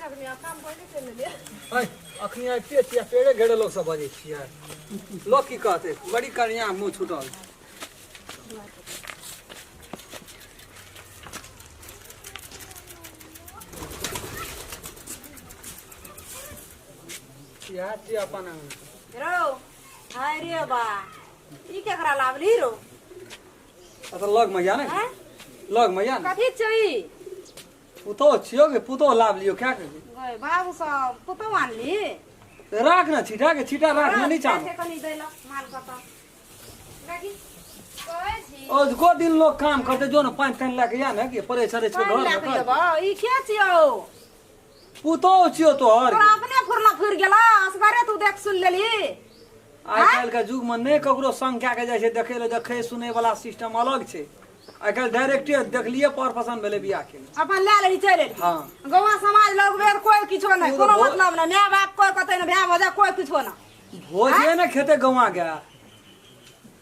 आदमी आ काम पहिले चलि लेलियै। ऐ अखनी आबिते छियै पेड़े घेरे लोक सब बजै छियै लोक की कहतै बड़ी कनिया मुँह छूटल। इएह छियै अपन आंगन। रौ हाय रे बा ई केकरा लावली रौ? अच्छा लग में या ने हैं? लग में या ने कथी छै ई? पुतोह छियो के पुतोह लाभ लियो क्या के गै बाबू सब पुतोह आनली? राख ना छीटा के छीटा राख ना नीचा में। कनी दै ला माल कत देखी कहै छी। अजको दिन लोग काम करते जो न पानि तानि लए के या ने कि परे छरे छै पानि घर लए में के कर। जेबौ ई के छियौ? पुतोह छियो तोहर। तोरा अपने फुरना फुर गेला असगरे तू देख सुन लेली। आइ काल्हि के युग में नहि ककरो संग कए के जाइ छै देखे लए देखे सुने वाला सिस्टम अलग छै। आइ काल्हि डायरेक्टे देखलिए पर पसंद भेलै बियाह के। अपन लए लेली चलि एली। हाँ। गाँव समाज लोग बेर कोई किछो नहि ओ कोनो तऽ मतलब नहि माय बाप कोई कतै नहि भाय भौजाइ कोई किछो नहि। भोजे ने खेते गौआ के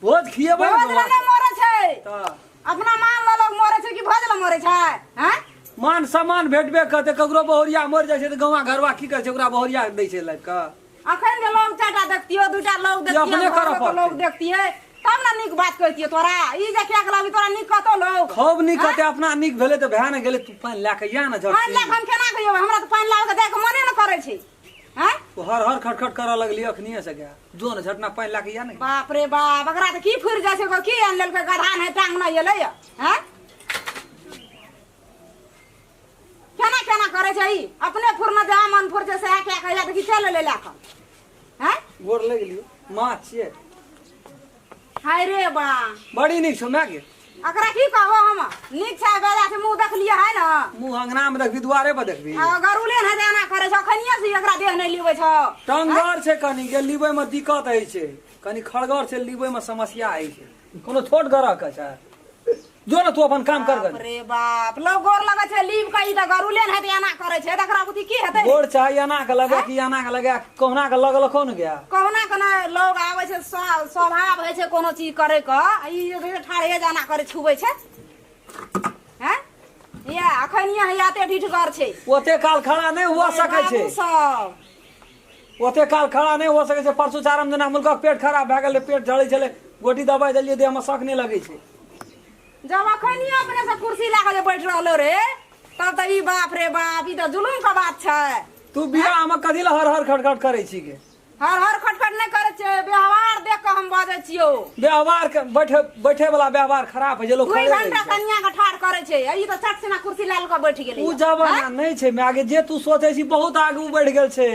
भोज खिएबै ने भोज गौआ लए नहि मरै छै। तऽ अपना मान लऽ लोग मरै छै कि भोज लए मरै छै? हैं? मान सम्मान भेटबे करतै ककरो बहुरिया मरि जाइ छै तऽ गौआ घरवा की करै छै ओकरा बहुरिया दै छै लाबि कऽ। अखन जे लोग चारिटा देखतियो दूटा लोग ई देखतियो अपने करऽ घरके लोग पड़तै। देखतियै तब ने नीक बात कहतियै तोरा। ई जे किया लाबी तोरा नीक कहतौ लोग? खूब नीक कहतै अपना नीक भेलै तऽ भए ने गेलै। तू पानि लए कऽ या ने झट पानि लए कऽ हम केना कहियौ? हमरा तऽ पानि लाबऽ के जाइके मने ने करै छै। हैं? तू हर हर खटखट करऽ लगली अखनिये से गया जो ने झटना पानि लए कऽ या ने। बाप रे बाप एकरा तऽ की फुरि जाइ छै की आनि लेलकै गधा नहि टांग नहि एलै हैं? केना केना करै छै ई? अपने फुरना जहाँ मन फुर छै सएह कए कऽ या तऽ की चलि एलै लए कऽ हैं? गोर लागि लियौ माँ छियै। हाय रे बा बड़ी नीक छौ माय गे। एकरा की कहबो हम? नीक छै बेजा छै मुँह देखलियै है ने? मुँह अंगना में देखबी दुआरे पर देखबी। आ गरुले ने एना करै छौ अखनिये से एकरा देह नहि लिबै छौ। टंगर छै कनी के लिबै में दिक्कत होइ छै कनी खड़गर छै लिबै में समस्या होइ छै कोनो छोट गरह के छै। जो ने तू अपन काम कर बाप रे बाप लोग गोर लगै छै लीब के ई तऽ गरुले ने हेतै एना करै छै तकरा बुद्धि की हेतै? गोर चाही एना के लगे कि एना के लगे कहुना के लगल कोन गया? कहुना के ने लोग आबै छै स्वभाव होइ छै कोनो चीज करै के ई जे ठाढ़े जे एना करै छुबै छै हैं? या अखनिये हैया एते ढिठगर छै। ओते काल खड़ा नहि हुआ सकै छै। बाबू सब ओते काल खड़ा नहि हो सकै छै। परसू चारम दिना मुल्कक पेट खराब भए गेलै पेट झड़ै छलै गोटी दबाइ देलियै देहमे शक नहि लगै छै। जब अखनिये अपने से कुर्सी लए कऽ जे बैठ रहलो रे तब तऽ ई बाप रे बाप ई तऽ जुलुम के बात छै। तू बियाह मे कथी लए हर हर खटखट करै छी गे? हर हर खटखट नहि करै छियै व्यवहार देख कऽ हम बजै छियौ। व्यवहार के बैठे बैठे वाला व्यवहार खराब होइ छै लोक दुई खड़े रहै घंटा छै। कनिया के ठाढ़ करै छै ई तऽ चट सिना कुर्सी लए कऽ बैठ गेलै। उ जमाना नहि छै माय गे जे तू सोचै छी बहुत आगू बढ़ि गेल छै।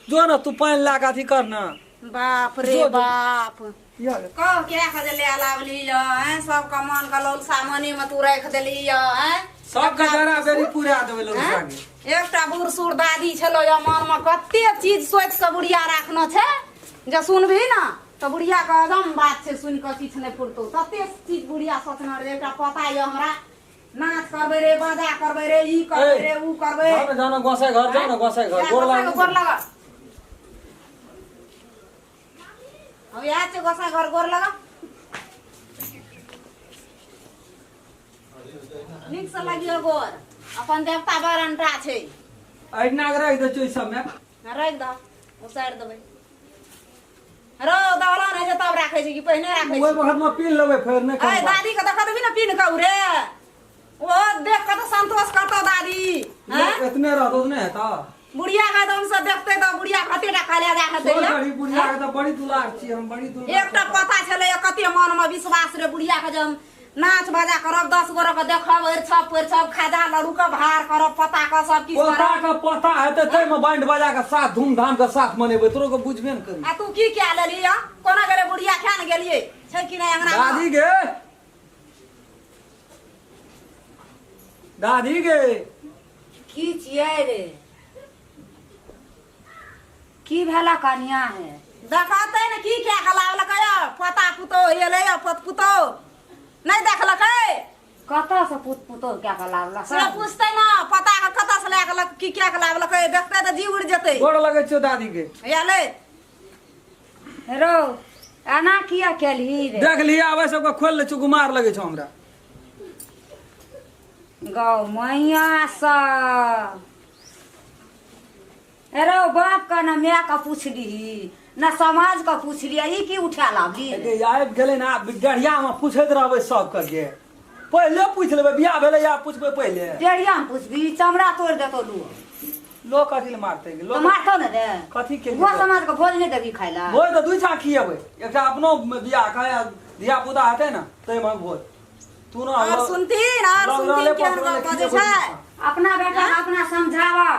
जो ने तू पानि लए कऽ अथी कर ने। बाप रे जो। बाप या कह के के जे ले लावली य हैं सबके मन के लौलसा मनी में तू राखि देली य हैं? सबके जरा बेरी पूरा देबै लोक सागे। एकटा बूढ़ सूढ़ दादी छलो या मन में कते चीज सोचि कऽ बुढ़िया राखने छै जे सुनबही ने तऽ बुढ़िया के अदम बात छै सुनि कऽ किछु नहि फुरतौ तते चीज बुढ़िया सोचने रहै। एकटा पता यऽ हमरा नाच करबै रे बाजा करबै रे ई करबै रे ऊ करबै। जाओ ने जाओ ने गोसाई घर जाओ ने गोसाई घर गोर गोसाई लागू। गोर लगा। अब इएह छै गोसाई घर गोर लगा नीक से लगियो गोर अपन देवता बड़ अंटा छै। अहिना के राखि दै छियौ ई सबमे। राखि दह उसारि देबै रौ दौड़न होइ छै तब राखै छै कि पहिने राखै ओहि छै? वखत मे पी लेबै फेर नहि ऐ खाउ। दादी के देखा देबी ने पीन कऽ रे ओ देख कऽ तऽ संतोष करतौ दादी। हैं? एतने रहतौ तऽ नहि हेतौ। बुढ़िया के एकदम से देखते तऽ बुढ़िया कते टा कलेजा हेतै छोड़ यै? करी बुढ़िया के तऽ बड़ी दुलार छी हम बड़ी दुलार। एकटा पता छलै कते मन में विश्वास रे बुढ़िया के जे हम नाच बाजा करब 10 गोरे के देखब अरिछब परिछब खाजा लड़ू के भार करब पता के सब किछु पोता करब। के पता हेतै ताहि मे बैंड बजा के साथ धूमधाम के साथ मनेबै तोरो के बुझबे ने करी। आ तू की कए लेलही य? कोना गेलै बुढ़िया खाए ने गेलियै छै कि नहि अंगना में? दादी गे दादी गे की छियै रे की भेला कनिया है? देखतै ने की कए के लाबलकै य? पोता पुतोह एलै य पोत पुतोह नहि देखलकै? कतऽ से पुत पुतोह कए के लाबलकै? से पूछतै ने पोता के कतऽ से लए के की कए के लाबलकै देखतै तऽ जी उड़ि जेतै। गोर लगै छियौ दादी गे। हैया ले रौ एना किया केलही रे? देख लिही आबै सबके खोलि लै छियौ गुमार लगै छौ हमरा। गौ मैया सब अरे बाप का ना माय का पूछली ना समाज का पूछली ई की उठा लावली गे आबि गेलै ने आब गढ़िया मे पूछैत रहबै सबके गे पहिले पूछि लेबै बियाह भेलै या पूछबै पहिले डेढ़िया में पूछबी चमड़ा तोड़ देतो लू लोग कथी लए मारतै गे तो लोग मारतो ने रे कथी के वो समाज के भोज नहीं देबी खाइ ला भोज तऽ दुइ छा खिएबै एकटा अपनो बियाह खाय धिया पुता हेतै ने ताहिमे भोज तू ने और सुनथिन और लग सुनथिन रहले केहन पकड़ले गप बजै खिएबै छै अपना बेटा के अपना समझावा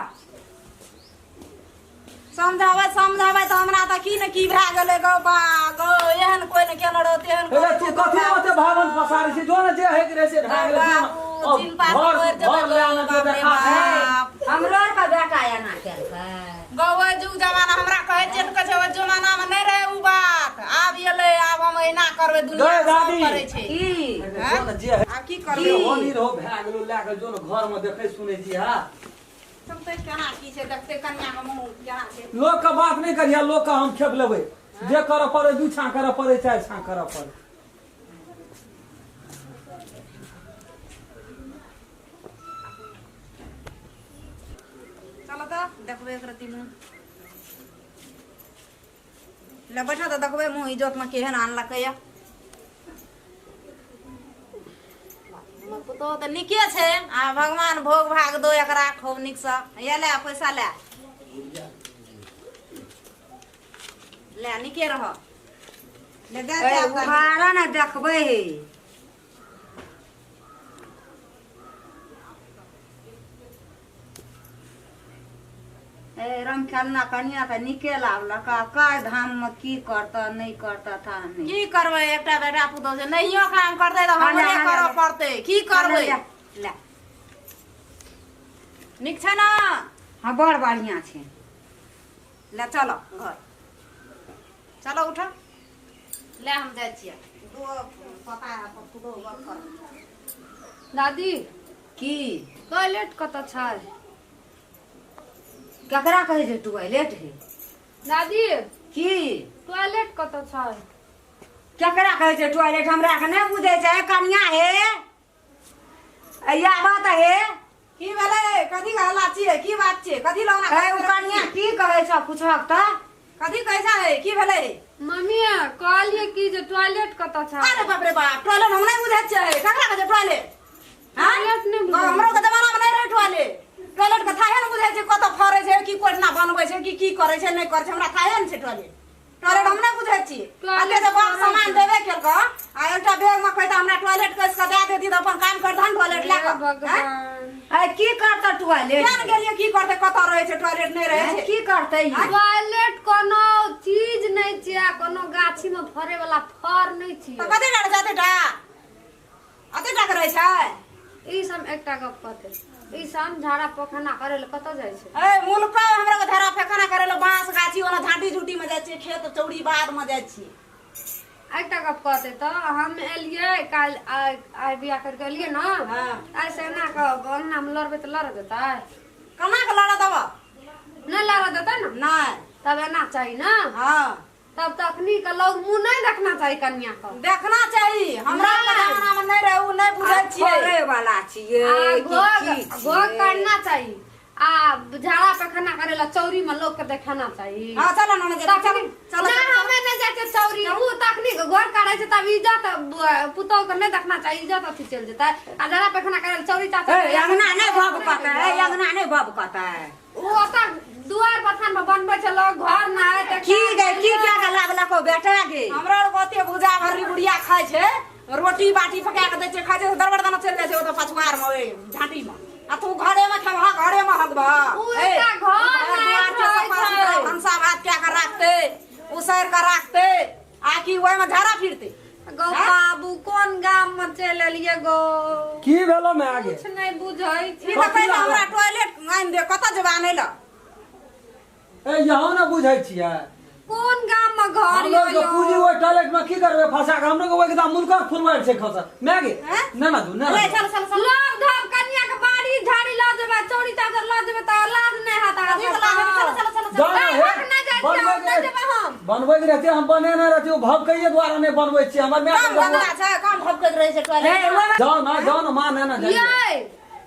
समझाबै समझाबै तऽ हमरा तऽ की ने की भए गेलै गौ बा गौ एहन कोइ ने केने रहो तेहन हे तू कथी ओते भावन पसारै छी जो ने जे है के रहै से भए गेलै जो ने। बाबू, चिन्ता घर तोड़ि देबै घर लए आना बाप रे देखा छै बाप। हमरो आर के बेटा एना केलकै गौ ओहि जुग जमाना हमरा कहै छियै तऽ कहै छै ओहि जमानामे नहि रहै ओ बात आब एलै आब हम एना करबै दुनिया गै सब दादी। करै छै की जो ने जे है आब की जे करबै हो नी रहो भए गेलो लए के जो ने घर में देखै सुनै छी हा सुनतै केना की छै देखतै कन्या के मुँह केना छै लोक के बात नहि करिया लोक के हम खेप लेबै जे करऽ पड़े दू छा करऽ पड़े चारि छा करऽ पड़े चलो तऽ देखबै एक रत्ती मुँह ले बैठो तऽ देखबै मुँह इजोतमे केहन आनलकै यऽ हमर पुतोहु तऽ नीके छै आ भगवान भोग भाग दो एकरा खूब नीकसँ हैया ले पैसा ले ले नीके रह ले जा ए, उघारा ने देखबै हे ए राम खेलना कनिया तऽ नीके लागलक आ काय धाम में की करत नहीं करत था नहीं की करबै एकटा बेटा पुतोहु छै नहियो काम करतै तऽ हँ, ले, हमरे हँ, करऽ ले। पड़तै की करबै ले, ले नीक छै ने हाँ बड़ बढ़िया छै ले चलो घर चलो उठो ले हम जाइ छियै दो पता है पुतोहु गप कर दादी की टॉयलेट कतऽ छै केकरा कहै छै टॉयलेट हे दादी की टॉयलेट कतऽ छै केकरा कहै छै टॉयलेट हमरा के नहि बुझै छै कनिया हे अइया बात हे की भेलै कथी के हल्ला छियै की बात छियै कथी लौना ए ओ कनिया की कहै छ पुछहक तऽ कथी कहै छै की भेलै मम्मी कहलियै कि जे टॉयलेट कतऽ छै अरे बाप रे बाप टॉयलेट हम नहि बुझै छियै ककरा कहै छै टॉयलेट टॉयलेट नहि बुझै हमरो के जमाना मे नहि रहै टॉयलेट टॉयलेट के थाहे ने बुझै छै कतऽ फरै छै की कोना बनबै छै की की करै छै नहि करै छै हमरा थाहे ने छै टॉयलेट टॉयलेट हम नहि बुझै छी टॉयलेट अते जे बाप फरै सामान छै। देबे केलको आ एकटा बैग मे कहिता हमरा टॉयलेट कस के दए देती तऽ अपन काम करतन टॉयलेट लए हे कऽ आँय? भगवान ए की करतै टॉयलेट केहन गेलियै की करतै कतऽ रहै छै टॉयलेट नहि रहै ए, छै की करतै ई? टॉयलेट कोनो चीज नहि छियै आ कोनो गाछी मे फरे वाला फर नहि तऽ छियै कते टा रहै छै अते टा अते टा के रहै छै ई सब एकटा गप कहते ई सब झाड़ा पखाना करे लए कतऽ जाइ छै ए मुलका हमरा के झाड़ा फेकाना करे ला बांस गाछी ओना झांटी झूटी में जाइ छियै खेत चौड़ी बाध में जाइ छियै एकटा गप कहते तऽ हम एलियै काल्हि आइ आइ बियाह करके एलियै ने हाँ। आइ से एना कऽ अंगना मे लड़बै तऽ लड़ देतै केना के लड़ऽ देबऽ नहि लड़ऽ देतै ने नहि तब एना चाही ने हाँ तब तखनी के लोग मुंह नहीं देखना चाही कन्या के देखना चाही हमरा नहि। जमाना में नहीं रहे उ नहीं बुझै छियै फरे वाला छियै आ कि घोघ की घोघ छियै? करना चाही आ झाड़ा पैखाना करे ला चौरी में लोग के देखाना चाही हाँ चलो ना चलो तखनी चलो ना हमें नहीं जाए छै चौरी उ तखनी के घर काटे छै तब इज्जत पुतोह के नहीं देखना चाही इज्जत अथी चल जेतै आ झाड़ा पैखाना करे ला चौरी चाचा ए अंगना नहि भभकतै ए अंगना नहि भभकतै उ ओतऽ दुआर बथान पर बनबै छै लोग घर ना है तऽ की गे की क्या के लागलको बेटा गे हमरा आर ओते भुजा भरली बुढ़िया खाइ छै रोटी बाटी पका के दै छै खाइ छै दरबर दाना चलि जाइ छै ओतऽ पछुआर मे ओहि झाँटी मे आ तू घरे मे खेबह घरे मे हगबह उ एकटा घर दुआर के रहै सफा छै। सुथरा भनसा भात कए के राखतै उसैर के राखतै आ कि ओहिमे झाड़ा फिरतै गौ बाबू कोन गाम में चलि एलियै गो की भेलो मैं आगे कुछ नहि बुझै छी ई तऽ कहै हमरा टॉयलेट आनि दे कतऽ जेबै आनै लए ए यहो ने बुझै छियै कोन गाम में घर हमरो के यौ पूंजी ओहि टॉयलेट में की करबै फंसा के हमरो के ओहि एकदम मुल्का फुलवार छै खसा मैं गे हैं? ना ना तू ना ले चल चल चल लोग धब कन्या के बाड़ी झाड़ी लऽ जेबै चौरी चादर लऽ जेबै तऽ लाज नहि हैत अहाँ कथी के लाज हेतै? चल चल चल चल जाओ ना ए, हे हट नहि जाइ छियै, बनबै हम नहि जेबै हम। बनबै के रहते हम बनेने रहती ओ भव कहिए द्वारा नहि बनबै छियै हमर माय कम गंदा छै कम भभकैत रहै छै टॉयलेट ए ओहिमे जाओ ना जाओ ना माँ ना ना जाइए यै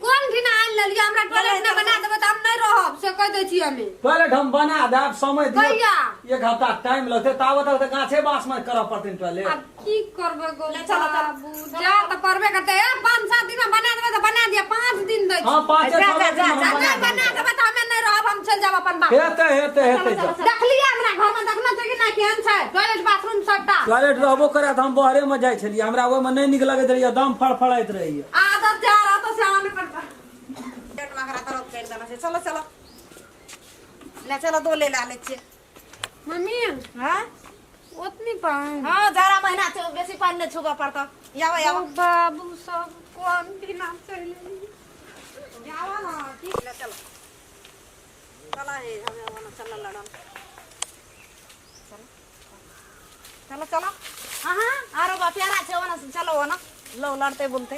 कोन ठिना आनि लेलियै हमरा टॉयलेट नहि बना देबै तऽ हम नहि रहब से कहि दै छी हमे टॉयलेट हम बना देब समय दियौ कहिया? एक हफ्ता टाइम लगतै ताबत तक तऽ गाछे बाँस मे करऽ पड़तै टॉयलेट आब की करबै गो ले चलो, चलो। बाबू जा तऽ पड़बे करतै ए 5-7 दिन मे बना देबै तऽ बना दिअ 5 दिन दै छी हाँ पाँचे जा, छओ जा, दिन जा, हम बना नहि बना देब देबै तऽ हमे नहि रहब हम चलि जायब अपन बाप हेतै हेतै हेतै जा देखलियै हमरा घर मे देखना छै कि नहि केहन छै टॉयलेट बाथरूम सबटा टॉयलेट रहबो करे तऽ हम बहरे मे जाइ छलियै हमरा ओहिमे नहि नीक लगैत रहैया दम फड़फड़ाइत रहैया आदत जा रहा तो से आने पर पेट में एकरा दर्द करि देने छै चलो चलो ले चलो दो ले ला लै छियै मम्मी हाँ ओतनी पानि हाँ जाड़ा महीना छै बेसी पानि नहि छुबऽ पड़तौ आबऽ ओ आबऽ बाबू सब कोन दिना चलि आबऽ ने की ले चलो चलो हे हमे ओना चल लड़न चलो चलो हाँ हाँ आरो बा प्यारा छै ओना चलो ओना लो लड़ते बोलते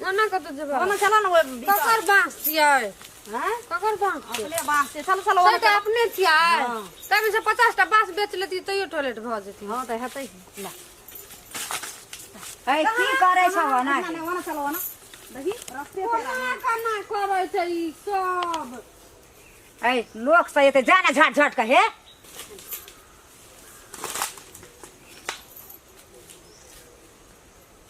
ओना कतऽ जेबै ओना चलो ने ओइ भीतर। ककर बाँस छियै हाँ ककर बाँस छियै अपने बाँस छै चलो चलो ओना से तऽ अपने छियै हाँ। तब से 50 टा बाँस बेच लेती तैयो टॉयलेट भऽ जेती हाँ तऽ हेतै ला ए की करै छौ ना ओना ओना चलो ओना देखी रस्ते पे कोना कोना करै छै ई सब ए लोक से एते जा ना झट झट के हे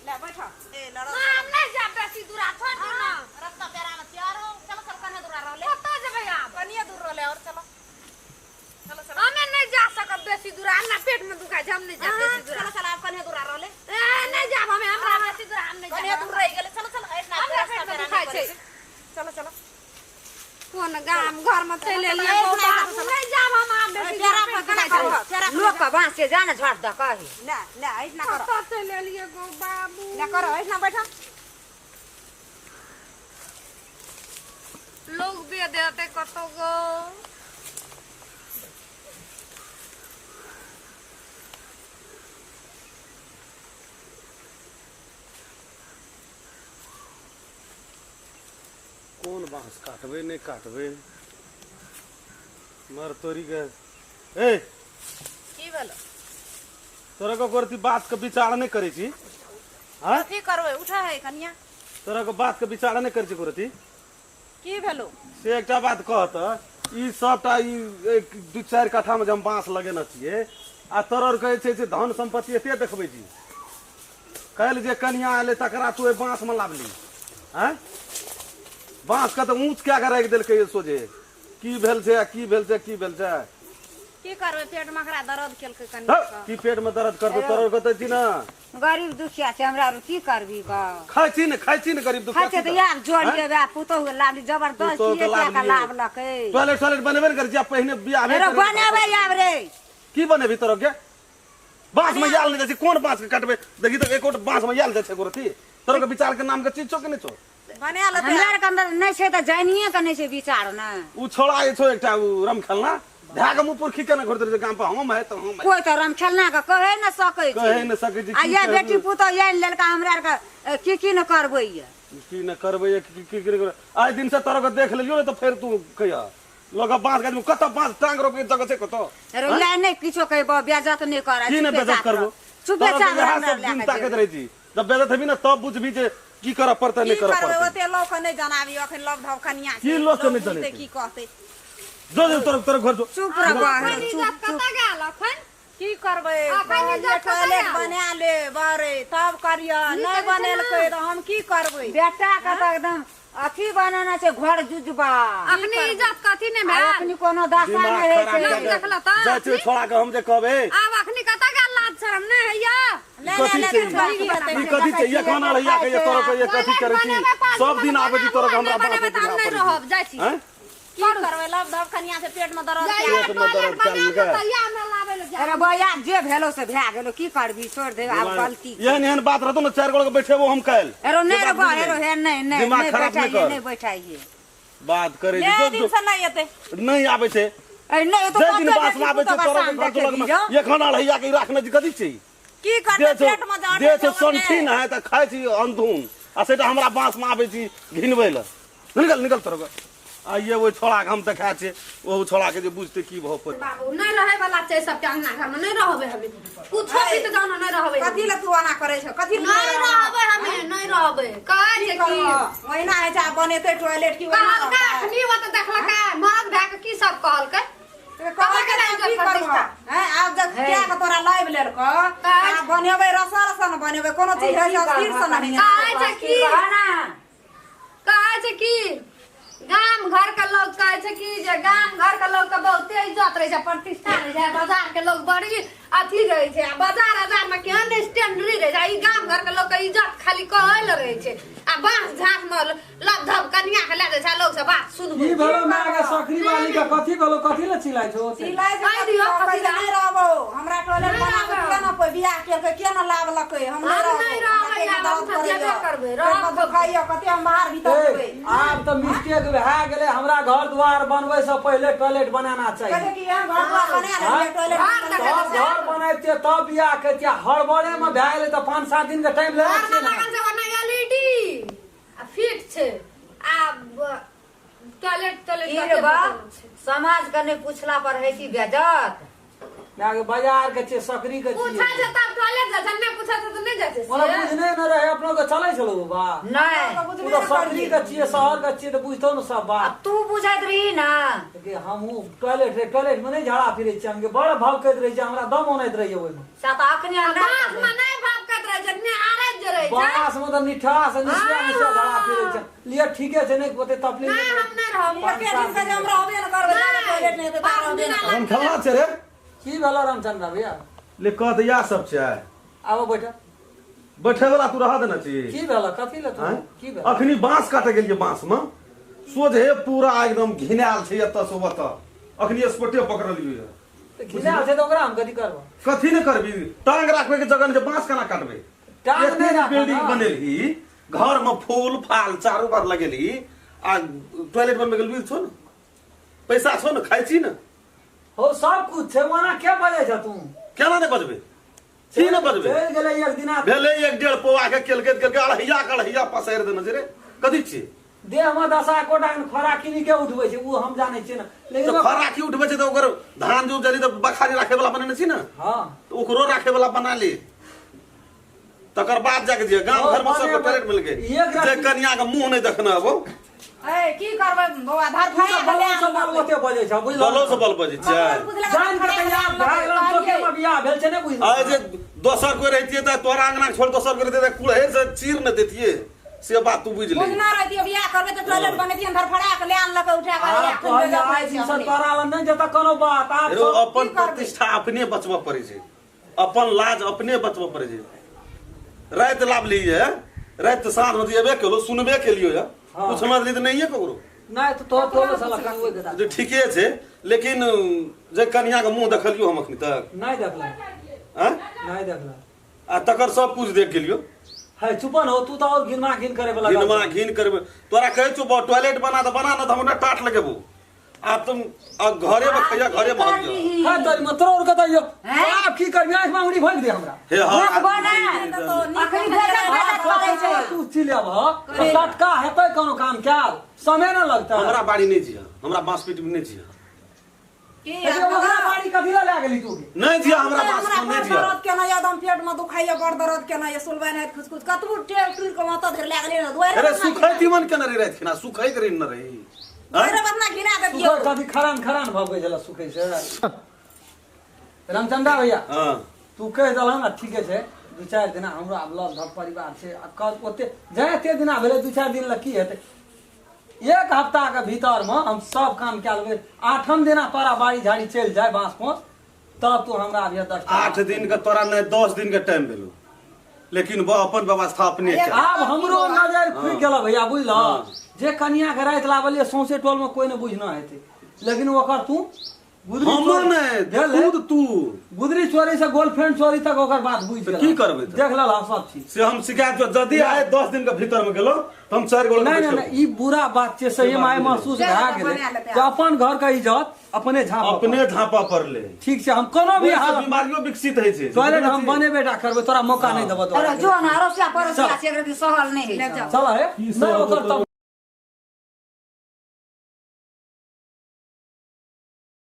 ले बैठ ए लड़ो हम नहि जायब बेसी दूरा छोड़ दियौ ना रास्ता पेरा में तैयार हो चलो चल कने दूरा रहले कतऽ जेबै आब कनिए दूर रहले और चलो चलो चलो हमे नहि जा सकब बेसी दूरा हमरा पेट में दुखाइ छै हम नहि जायब बेसी दूरा चलो चलो आप कने दूरा रहले ए नहि जायब हमे हमरा बेसी दूरा हम नहि कने जायब दूर रह गेले चलो चलो एतना हमरा रास्ता पेट में पेरा दुखाइ नहीं छै करे चलो चलो कोन गाम घर में चलि एलियै चलो, गौ चलो, बाबू चलो। नहि जायब हम आब बेसी पेरा दूरा पर पेट कना दुखाइ छै करो पेरा लोक के बाँस से जा ना झट दऽ कही ले ले एतना करो कतऽ चलि एलियै गौ बाबू ले करो एतना बैठो लोग बे देते कतौ गो कोन बाँस काटबै नहि काटबै मर तोरी के ए की भेलो तोरा के करती बात के विचार नहि करै छी हाँ की करबै उठा है कनिया तोरा के बात के विचार नहि करै छी करती की भेलो से एकटा बात कह तऽ ई सबटा ई एक दू चारि कट्ठा मे जे हम बाँस लगेने छियै आ तोरा कहै छै जे धन सम्पत्ति एते देखबै छी काल्हि जे कनिया एलै तकरा तू ओहि बाँस मे लाबली आँय बाँस के तऽ ऊँच कए कऽ राखि देलकै सोझे की भेल छै आ की भेल छै की भेल छै की करबै पेट में एकरा दर्द केलकै कनि हौ, की पेट में दर्द करतौ तोरा कतै छी ने गरीब दुखिया छै हमरा आर की करबी गो खाइ छी ने खाइ छी ने गरीब दुखिया खाइ छै तऽ यार जोड़िए वएह पुतोहु के लाबली जबरदस्ती पुतोहु के कए के लाबलियै। लाबलकै टॉयलेट टॉयलेट बनेबे ने करै छी आ पहिने बियाह हेरो बनेबै आब रे की बनेबी तोरा के बाँस में याल नहीं जाइ छै कोन बाँस के काटबै देखी तऽ एकोटा बाँस में याल जाइ छै गोरती तोरा के विचार के नाम के चीज छौ कि नहि छौ बना लेतै हमरा आरके अंदर नहि छै तऽ जानिए के नहि छै विचार ने उ छोड़ा जे छौ एकटा उ रम खेलना धए के मुँह पुरखी केना घुरते रहै छै गाम पर हम है तऽ हम है कोइ तऽ रमखेलना के कहै ने सकै छै कहै ने सकै छै, आ की ये कहबै? बेटी पुतोह आनि लेलका हमरा आरके की की ने करबैया की ने करबै की की की करबै आइ दिन से तोरा के देख लेलियौ ने तऽ फेर तू कहिया लोग बाँस गाछ में कतऽ बाँस टांग रोपे जगह छै कतऽ रौया नहि किछो कहबो बेजत नहि कर की ने बेजत करबो चुपे तोरा चाप तऽ इएह हमरा सब लए दिन कऽ ताकैत जेबै। रहै छी जब बेजत हेबी ने तब बुझबी जे की करऽ पड़तै की नहि करऽ करबै पड़तै ओते लोक के नहि जनाबी अखन लव धव कनिया छै की लोक के नहि बुझतै जनेतै? की कहतै जो जो तोरा तोरा घर जो चुप रह अखन इज्जत कतऽ गेल अखन की करबै अखन इज्जत कतऽ टॉयलेट गेल? बना ले बरे तब करिय नहि बनेलकै तऽ हम की करबै बेटा के तऽ एकदम अथी बनाना छै घर जुजबा अखने इज्जत कथी नहि आ भेल अखनी कोनो दशा दिमाग नहि होइ खराब छै लोक कऽ के देखलक तऽ जाइ छियै छोड़ा के हम जे कहबै आब अखनी कतऽ गेल लाज शरम नहि होइया ले ले कथी ले छै ले ई कथी छै ये खाना रहिया के ये तोरा के ये कथी करै छी सब दिन आबै छी तोरा के हमरा बात बनेबै तऽ हम नहि रहब जाइ छी हैं की करबै लव धव कनिया से पेट में दर्द जाइया पेट में टॉयलेट दर्द बनाबे चल गए। तैया हमरा लाबै लए जायब अरे बौआ जे भेलो से भए गेलो की करबी छोड़ दे आब गलती एहन एहन बात रहतो ने चारि गोड़ के बैठेबो हम काल्हि एरो नहि से रे बात बा बुझि एरो गेली। हे नहि नहि दिमाग नहि खराब नहि बैठाइए कर नहि बैठाइए बात करे ले जो दिन जो से नहि एतै नहीं आबै छै अरे नहि तो जाहि दिन कते बास में बेटी आबै छै पुतोह तोरा के के घर शान जो देखेबी लगमे जो एखन अढ़ैया के राखने छी कथी छै की दे करतै छौ पेट में दर्द दे छौ संठी न है तऽ खाइ छी अंधून आ सेटा हमरा बाँस में आबै छी घिनबै लए निकल निकल तोरा के। आइए ओहि छोड़ाके हम देखा छै ओहू छोड़ाके जे बुझतै की भऽ पड़ै। बाबू नहीं रहे वाला छै सबके अंगना घर में नहीं रहबे हमें कुछो भी तो जानो नहीं रहबे कथी लए तू एना करै छ कथी लए नहीं रहबे हमें नहीं रहबे कहै छै की ओहिना होइ छै आब बनेतै टॉयलेट की ओहिना कहलकै रहतै। अखनी ओ तऽ देखलकै मरद भए के की सब कहलकै तऽ कहलकै कहलकै ने इज्जत की करबह प्रतिष्ठा। हैं आब जब किया के तोरा लाइव लेलकौ कहै आब बनेबै रसा रसा ने बनेबै कोनो चीज होइ छै स्थिर से नहि कहै छै की रह ना कहै छै की गाम घर के लोग कहै छै कि जे गाम घर के लोग के बहुते इज्जत रहै छै प्रतिष्ठा रहै छै बाजार के लोग बड़ी अथी रहै छै आ बाजार आजार में केहन स्टैंडरी रहै छै आ ई गाम घर के लोग के इज्जत खाली कहै लए रहै छै आ बांस झाँस में लब धब कनिया के लए जाइ छै आ लोग से बात सुनबै की भेलो माय के सकरी वाली के कथी भेलो कथी ले चिल्लाइ छौ ओते? चिल्लाइ छै कहि दियौ, कहै छै, कथी लए? नहि रहबौ हमरा टॉयलेट नहि बना के रहबौ। किया ने कोइ बियाह केलकै किया ने लाभलकै हम नहि हम रहबौ नहि हमरा रहबै, पेट आब हम दर्द तऽ करैए जेबे करबै, पेट रहब मे दुखाइए कते हम बाहर भीतर ए, जेबै आब तऽ मिस्टेक भए गेलै हमरा घर द्वार बनबै से पहिले टॉयलेट बनाना कहै चाही कि हम घर द्वार बना लेलियै टॉयलेट घर बना देखै तब लेलियै। घर बनैते तब बियाह करितियै हड़बड़े मे भए गेलै तऽ 5-7 दिन के टाइम लेने घर में छियै ने लागल छै ओना एलईडी आ फिट छै आ टॉयलेट टॉयलेट की कते रे बा बदल छै। समाज के नहि पूछला पर है की बेजत माय बाजार के छियै सकरी के पूछै छियै छै तब टॉयलेट जाइ छै नहि पूछै छै तऽ नहि जाइ छै ओना से। बुझने न रहे अपनो के चलै छलो बाबा नहि ओ तऽ सकरी के छियै शहर के छियै तऽ बुझतौ ने सब आ बात तू बुझैत रही ना कि हमहूँ टॉयलेट रे टॉयलेट में नहीं झाड़ा फिरै छियै हम बड़ भवकैत रहै छियै हमरा दम औनैत रहैए ओहिमे से तऽ अखने आ नहि बाँस में नहि भपकैत रहै छै निहारैत जे रहै छै बाँस में तऽ निठा से निशिया निशिया झाड़ा फिरै छै लिअ ठीके छै नहि ओते तकलीफ नहि हम नहि रहब एके दिन के जे हम रहबे ने करबै जाबे टॉयलेट नहि हेतै ता रहबे ने हम खेलना छै रे की भेलो रामचंद्र भैया ले कह तऽ इएह सब छै आबो बैठ बैठे वाला तू रह देने छी की भेलो कथी ले तू आँय? की भेलो अखनी बांस काटे गेलियै बांस में सोझे पूरा एकदम घिनायल छै एतऽ से ओतऽ अखनी स्पोटे पकड़लियै तऽ घिनायल छै तऽ ओकरा हम कथी करबो कथी ने करबी टांग राखबै के जगह नहि छै बांस केना काटबै टांग एते नहि राखब बिल्डिंग ना। बनेलही घर में फूल फाल चारू बार लगेलही आ टॉयलेट बनबै के लुरि छौ ने पैसा छौ ने खाइ छी ने हो सब कुछ छै ओना के बजै छ तू केना नहि बजबै की नहि बजबै चलि गेलै एक दिना भेलै एक डेढ़ पौआ के केलकै तऽ केलकै अढ़ैया के अढ़ैया पसारि देने छै रे कथी छियै देह में दशा एकोटा खोराकी के उठबै छै ओ हम जानै छियै ने लेकिन तऽ खोराकी उठबै छै तऽ ओकर धान जे उपजली तऽ बखारी राखै वाला बनेने छी ने हँ तऽ ओकरो राखै वाला बना ले तकर बाद जाके जे गाम घर में सबके टॉयलेट मिल गेल एक जे कनिया के मुंह नहीं देखना आबो ए की करबै बौआ धर तू तऽ बलो से बल ओते बजै छ बुझल बलो से बल बजै छै जान के तैयार भए गेल चौके में बियाह भेल छै ने बुझल आइ जे दोसर कोई रहितियै तऽ तोरा अंगना छोड़ दोसर कोई रहितियै तऽ कुड़हरि से चीर ने देतियै से बात तू बुझि ले बुझना रहितियै बियाह करबै तऽ टॉयलेट बनेतियै धरफड़ा के ले आनलकै उठा के आब कहलियै आइ दिनसँ तोरा लग नहि जेतऽ कोनो बात आब रो सब अपन प्रतिष्ठा अपने बचबऽ पड़ै छै अपन लाज अपने बचबऽ पड़ै छै राति लाबलियै राति साँझ में एबे केलो सुनबे केलियो या हाँ। कुछ समझ ली तऽ नहिये ककरो नहि तऽ तोहर तोहर साला कनि ओहि देता जे ठीके छै लेकिन जे कनिया के मुंह देखलियो हम अखनी तक नहि देखला आँय? नहि देखला आ तकर सब कुछ देख गेलियो है चुपन हो तू तऽ और घिनमा घिन करे वाला घिनमा घिन करबे तोरा कहै छौ टॉयलेट बना तऽ बना न तऽ हमरा टाट लगेबो आब तुम आ घरे में खैया घरे में हग है तोरी में तोर के दैयो आब की करबी आंख में अंगुरी भोंक दे हमरा हे हाँ बना अखनी बेजत बेजत करै छै तू चिलेब ह लटका हेतै कोनो काम कैल समय न लगतै हमरा बाड़ी नहीं जिया हमरा बांस पीट में नहीं जिया की देखियौ, ओकरा बाड़ी कथी लए लए गेली तू नहीं जिया हमरा बांस हमरा में नहीं बड़ जिया दर्द केना यऽ एकदम पेट में दुखाइए बड़ दर्द केना यऽ सुलबै नहि खुच खुच कतबो टेर टूर के माथा धरि लए गेलै ने दुआरे अरे सुखै तीमन केना रही राति खिना सुखैत रही न रही दुआरे बतना घिना देतियौ सुखै कथी खरान खरान भऽ गेल छलै सुखै से रामचंद्रा भैया हाँ तू कहि देलह ने ठीके छै दू चारि दिना हमरो आब लग धक परिवार छै आ कल ओते जाय एते दिना भेलै दू चारि दिन लए की हेतै एक हफ्ता के भीतर में हम सब काम कए लेबै आठम दिना तोरा बाड़ी झाड़ी चलि जाय बाँस पोस तब तू हमरा अभिया 10 टाका 8 दिन के तोरा नहीं 10 दिन के टाइम भेलो लेकिन वो अपन व्यवस्था अपने के आब हमरो नजर खुलि गेल भैया बुझल हाँ। जे कनिया के राति लाबलियै सौंसे टोल में कोई ने बुझना हेतै लेकिन ओकर तू गुदरी हमर चोरी- नहि भेल है? खुद तू गुदरी चोरी से गर्लफ्रेंड चोरी तक ओकर बात बुझि तऽ गेल की करबै तऽ? देख लेल सब चीज से हम शिकायत यदि आइ 10 दिन के भीतर में गेलो तऽ हम 4 गोल नहीं नहीं नहीं ई बुरा बात छै सही में आइ महसूस भए गेलै जे अपन घर के इज्जत अपने झाँप अपने झाँपा पड़ले ठीक छै हम कोनो भी ओहिसँ हालत बीमारियो विकसित होइ छै टॉयलेट हम बनेबे टा करबै तोरा मौका नहि देबो अरे तोरा जो न अरोसिया परोसिया छै एकरा सहल नहि होइ छै चल हे नहि ओकर तब